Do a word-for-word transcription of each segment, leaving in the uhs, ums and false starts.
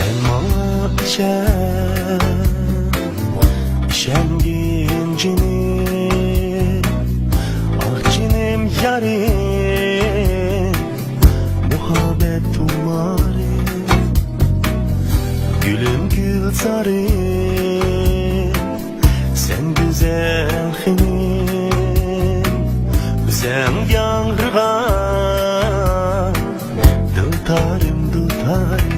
سەن ماڭا ئىشەن، ئىشەنگىن جېنىم، ئاھ جېنىم يارىم، مۇھەببەت تۇمارىم، گۈلۈم گۈلزارىم، سەن گۈزەل خېنىم، ئۆزۈڭ ياڭرىغان دۇلتارىم، دۇلتارىم.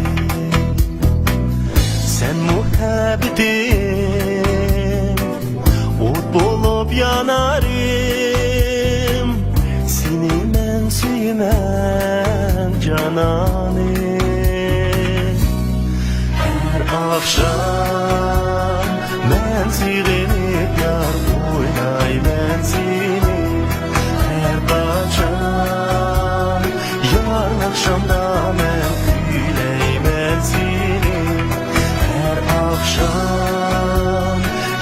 سەن مۇھەببىتىم، ئوت بولۇپ يانارىم، سېنى مەن سۆيىمەن جانانىم. ھەر ئاخشام مەن سېغىنىپ يار ئويلايمەن سېنى. ھەر قاچان يار ئاخشامدا مەن كۈيلەيمەن سېنى. ھەر ئاخشام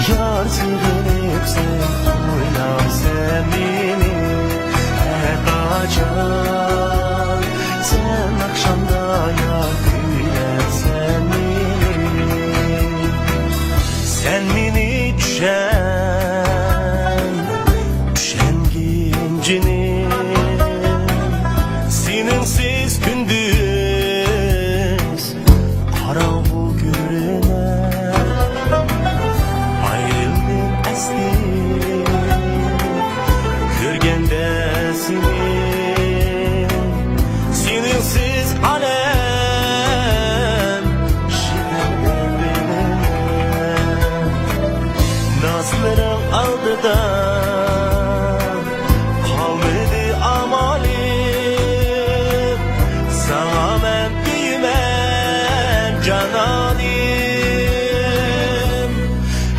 يار سېغىنىپ سەن ئويلايسەن مېنى. ھەر قاچان سەن ئاخشامدا يار كۈيلەيسەن مېنى. سەن مېنى چۈشەن، چۈشەنگىن جېنىم، سېنىڭسىز كۈندۈز قاراڭغۇ كۆرۈنەر. ئايرىلدىم ئەسلى كۆرگەندە سېنى، سېنىڭسىز ئالەم شېھەردەك بىلىنەر. نازلىرىڭ ئالدىدا قالمىدى ئامالىم، ساڭا مەن كۆيىمەن جانانىم.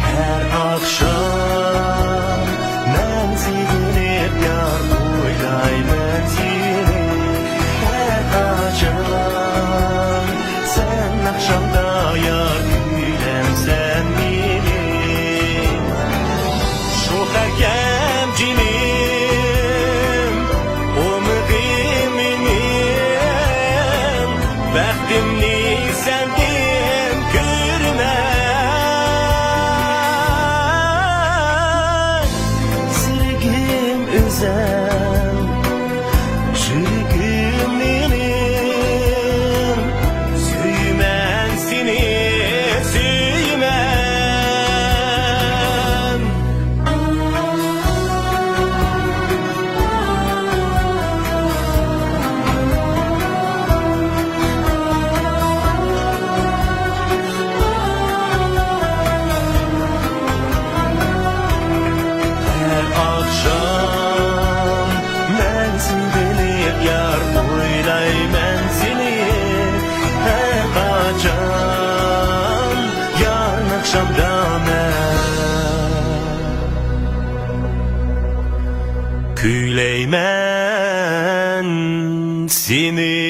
ھەر ئاخشام مەن سېغىنىپ يار ئويلايمەن سېنى. ھەر قاچان سەن ئاخشامدا يار كۈيلەمسەن مېنى. شۇ تەركەم جېنىم، ئۇمىدىم مېنىڭ، بەختىمنى سەندىن كۆرىمەن. سۈرگۈم ئۆزۈڭ، يۈرىكىم مېنىڭ، سۆيىمەن سېنى، سۆيىمەن. ھەر ئاخشام مەن سېغىنىپ يار ئويلايمەن سېنى. ھەر قاچان يار ئاخشامدا مەن كۈيلەيمەن سېنى.